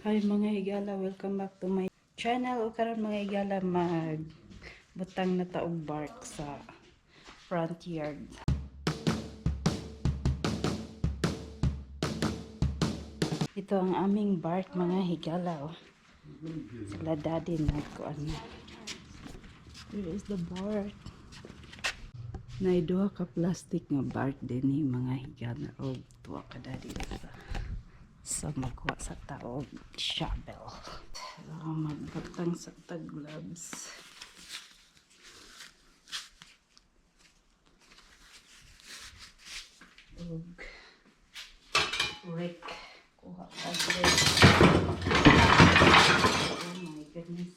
Hi, mga higala, welcome back to my channel. O karon, mga higala, mag butang na ta og bark sa front yard. Ito ang aming bark, mga higala, oh. Sila daddy nagkuan na. Here is the bark. Nay duha ka plastic nga bark din ni, mga higala, og tuwa ka daddy sa magkuha sa tao shovel. So, magbutang sa tag gloves. Og rake. Kuha ka rake. Oh my goodness.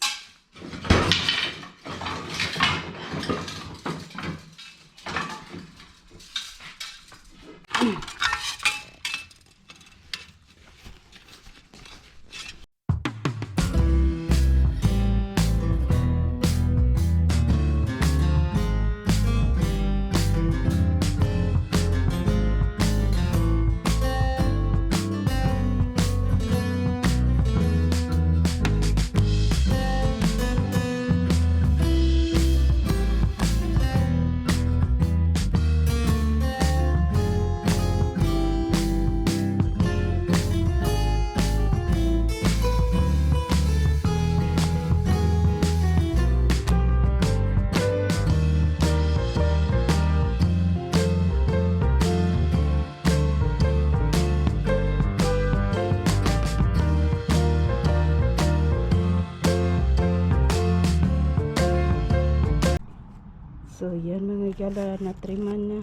So, yan, mga higala, natriman na.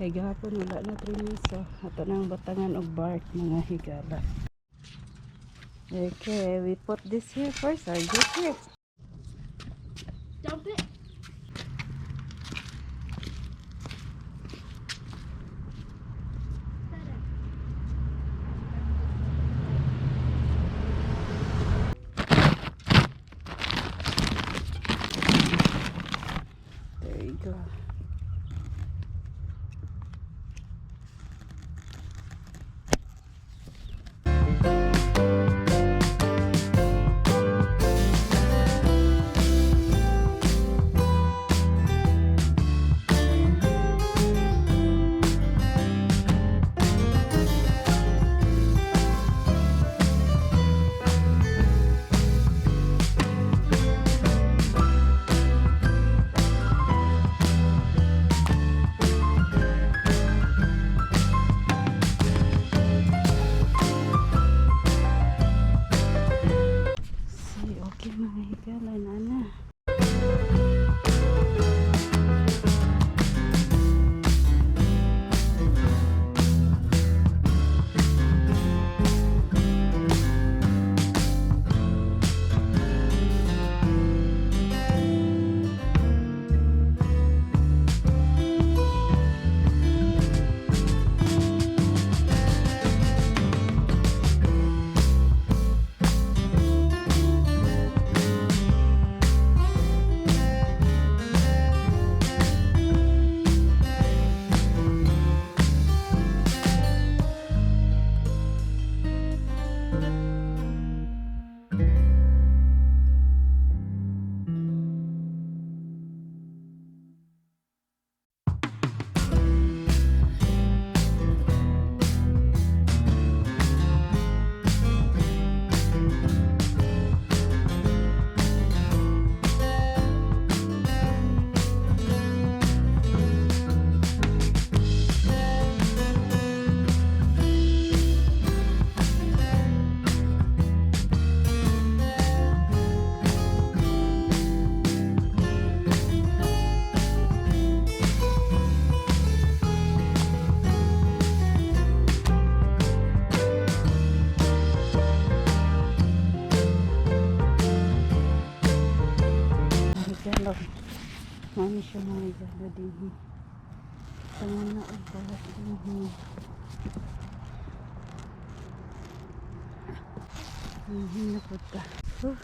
Kay gahapon wala na triman. So, ato nang butangan og bark, mga higala. Okay, we put this here first or this here. Dump it. Better. There you go. See, okay, mga higala, nana. Higala. Mani siya, mga higala, din. Tangan na og bark din. Na po ta. Huh.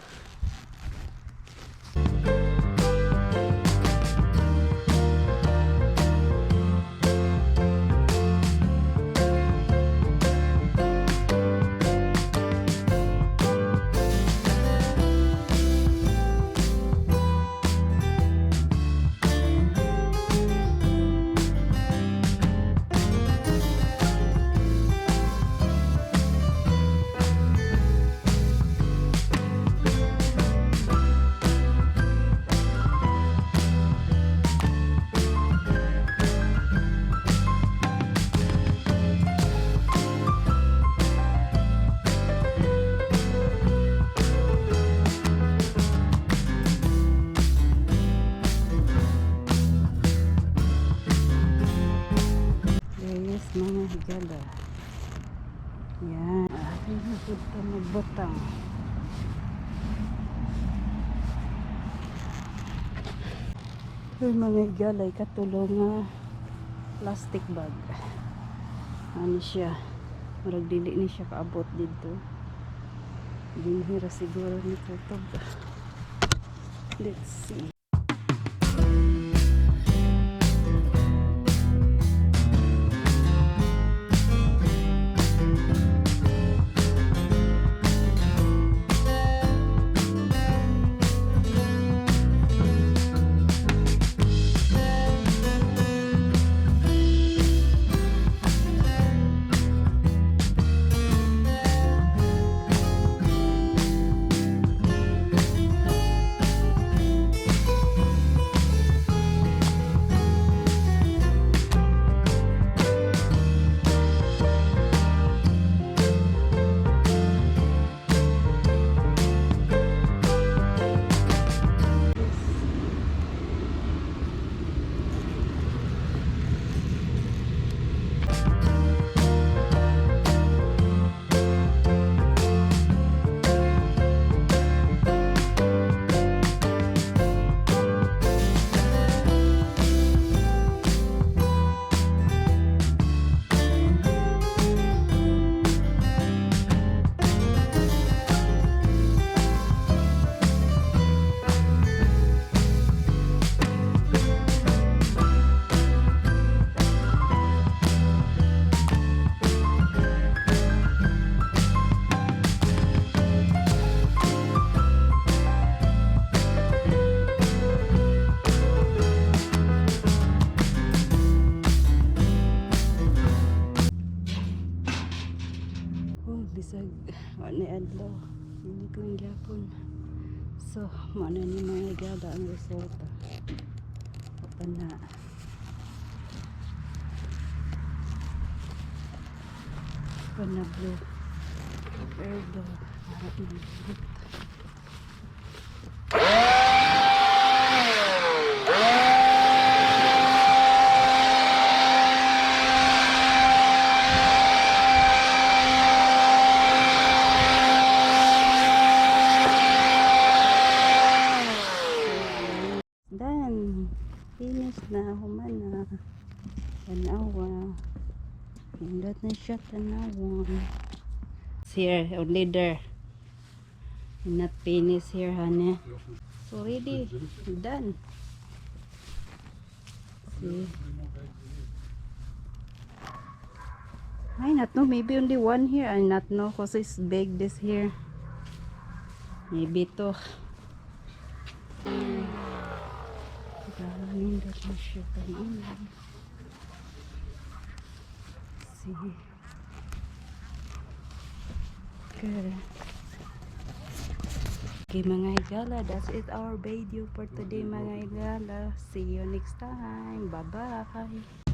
Butang. Uy, mga higala, katulo nga plastic bag. Ano siya? Murag dili ni siya kaabot dito. Dinhi ra siguro ni kutob. Let's see. Oh, bisag wa ni adlaw. Hindi ko ang gyapon. So, mao na ni, mga higala, ang resulta. Pa na. Pa na blue. Pero, harap ng buhok. Done. Finish na. Human na. Tanawa. Pindot na siya, tanawa. It's here, only there. Not finish here, honey. It's already done. See? I not know. Maybe only one here. I not know 'cause it's big, this here. Maybe two. Nindot na siya, tanawa. See. Okay. Okay, mga higala, that's it our video for today, mga higala. See you next time. Bye-bye.